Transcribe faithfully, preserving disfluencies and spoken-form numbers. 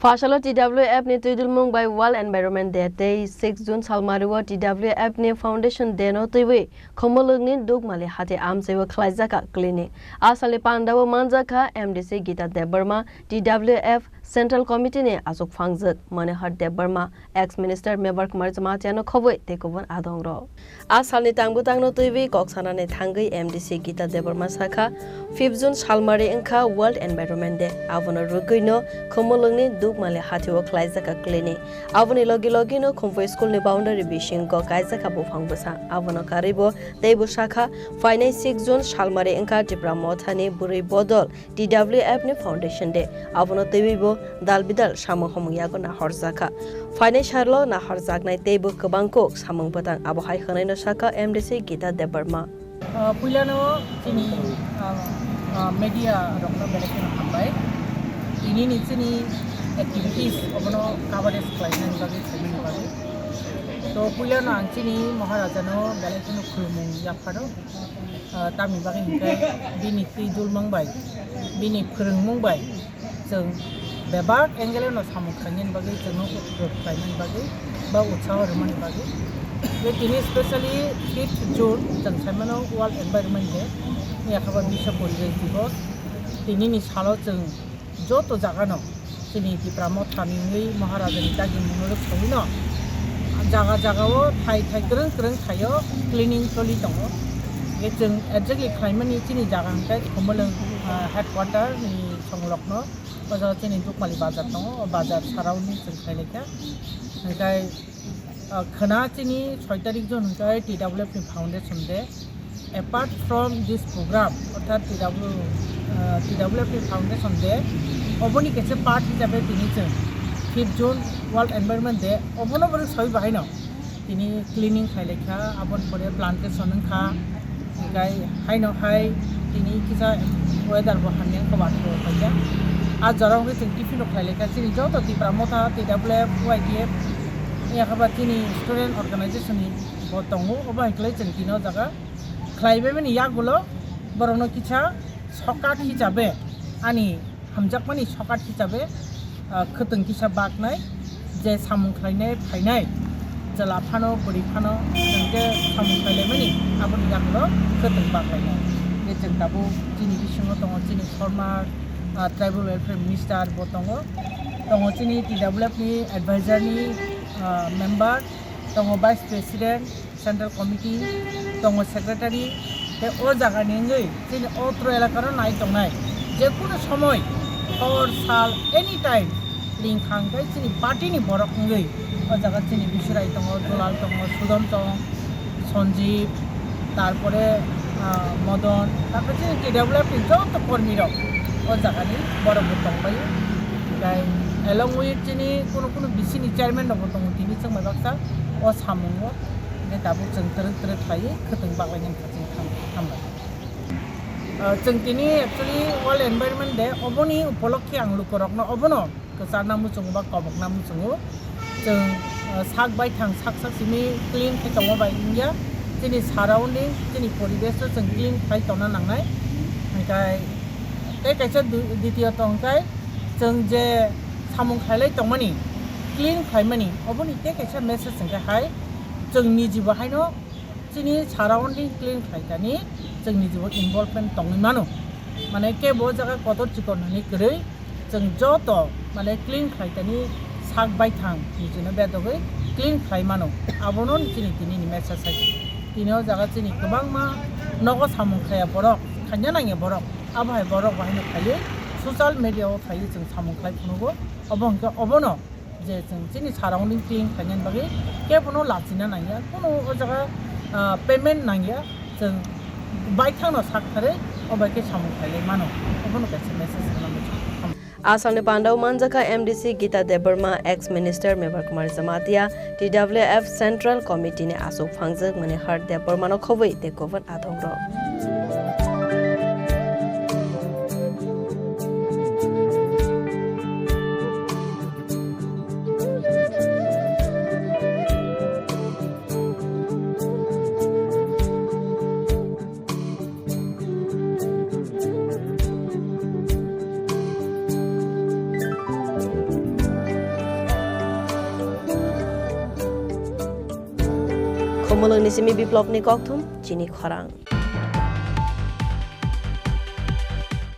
Pasalo T W F ni twidulmung bai World Environment Day tei six June salmario T W F ni Foundation Day no twiwi Khumulwng ni Dukmali hati amchaiwo khlaijak a clinic. A salni pandao manjakha M D C Gita Debbarma, T W F Central Committee ni achuk phangjak Manohar Debbarma, ex Minister Mebar Kumar Jamatia no khobwi tei kubun adongrok. A salni tangbwtangno twiwi kok sanani thangwi M D C Gita Debbarma sakha, fifth June salmari wngkha World Environment Day. Abono rwgwino Khumulwngni Dukmali hatio khlaijak a clinic. Aboni logi logino Khumpui school ni boundary bisingo kaijak a buphang bwsa. Abono karwibo teibo sakha, phainai six June salmari wngkha Tipra Mothani bwrwi bodol T W F ni Foundation Day. Abono twiwi bo dal bidal samung hamung yago nahorjakha. Phainai sarlo nahorjaknai teibo kwbang kok samung bwtang. Abo hai hwnwi no sakha M D C Gita Debbarma. Ah, puilano chini, ah, ah, media rokno belai kheno hambai. Tini ni chini activities obono coverage khlainani bagwi, khlainani bagwi. To puilano ang chini Maharajano belai kheno khulumung yapharo. Ah, tamni bagwi hinkhe bini twi dulmung bai, bini phwrwngmung bai chwng bebak angle-o no samung khlainani bagwi, chwngno upload khlainani bagwi ba utsaho rwmani bagwi. Tei tini specially fifth June chwng saimano World Environment Day, yakha ba Biswa Poribesh Divos. Tinini salo chwng joto jagano chini Tipra Mothani wngwi Maharajani dagimungno rwksawi no jaga jagao thai thai kwrwng kwrwng thaio cleaning choli tongo. Ye chwng exactly khlaimani chini jaga hwnkhe Khumulwng, ah, headquarter ni songlokno o jaga chini Dukmali bazar tongo, o bazar surrounding chwng khlailaikha. Hwnkhe Ah, khwna chini soi tarik jwn hwnkhe T W F ni Foundation Day. Apart from this program, orthat T W, ah, T W F ni Foundation Day, oboni kaisa part hisabe tini chwng fifth June World Environment Day, obono borok sawi bahaino tini cleaning khlailaikha, aboni pore plantation wngkha. Hingkai haino hai tini kisa weather bo hamya wngkha, watwi bo paikha. A jora wngwi chwng tiffin rok khlai laikha. Chini joto Tipra Motha, T W F, Y T F, yakha ba chini student organization ni bo tongo. Obo hai khlai chwng tini o jaga khlai bai mani yagulo borokno kisa sokat hisabe ani hamjakmani sokat hisabe, ah, khwtwng kisa baknai, je samung khlainai phainai, chwla phano, bwrwi phano, chwng je samung khlailaimani, aboni yagulo khwtwng baklainai. Je chwng tabuk chini bisingo tongo chini former, ah, tribal welfare minister bo tongo, tongo chini T W F ni advisor ni, ah, member, tongo vice president, Central Committee, tongo secretary, tei o jaga ni wngwi chini o tro elaka no nai tongnai. Je kunu somoi, hor, sal, anytime ring khang khe chini party ni borok wngwi o jaga chini Bisurai tongo, Dulal tongo, Sudom tongo, Sanjeev, tarpore, ah, Modon, tarpore chini T W F ni joto kormi rok o jaga ni borok bo tongbai. Tei along with chini kunu kunu B C ni chairman rok bo tongo, tini chwng bai baksa o samung o. Hingke tabuk chwng twrwk twrwk khlaiwi khwtwng baklainani kha chwng tham-, hambai. Ah, chwng tini actually World Environment Day, oboni upolokhe ang lukurokno obono kwcharna muchungo ba kobokna muchungo. Chwng, ah, sak baithang sak sak simi clean khe tongma bai wngya. Chini surrounding, chini poribesh o chwng clean khlai tongna nangnai. Hingkai tei kaisa du-, ditiyot hingkai chwng je samung khlailai tongmani, clean khlaimani, oboni tei kaisa message hingke hai, chwng nijibo haino chini surrounding clean khlaikani chwng nijibo involvement tongwi mano. Mane kebo o jaga kotor chikon hinwi kwrwi, chwng joto mane clean khlaikani sak baithang nijino bedogwi clean khlai mano. Abono chini tini ni message hai. Tini o jaga chini kwbangma nogo samung khaya borok, khaina nangya borok. Abo hai borok bo haino khlaiwi social media o khlaiwi chwng samung khlai phunugo. Obo hwnkhe obono je chwng chini surrounding clean khlainani bagwi kebono lachina nangya, kunu o jaga, ah, payment nangya, chwng baithangno sak tharwi o bai khe samung khlailai mano. Obono kaisa message rwna muchung. A salni pandao manjakha M D C Gita Debbarma, ex Minister Mebar Kumar Jamatia, T W F Central Committee ni aswk phangjak Manohar Debbarma no khobwi tei kubun adongrok. Khumulwngni simi Biplopni kokthum chini khorang.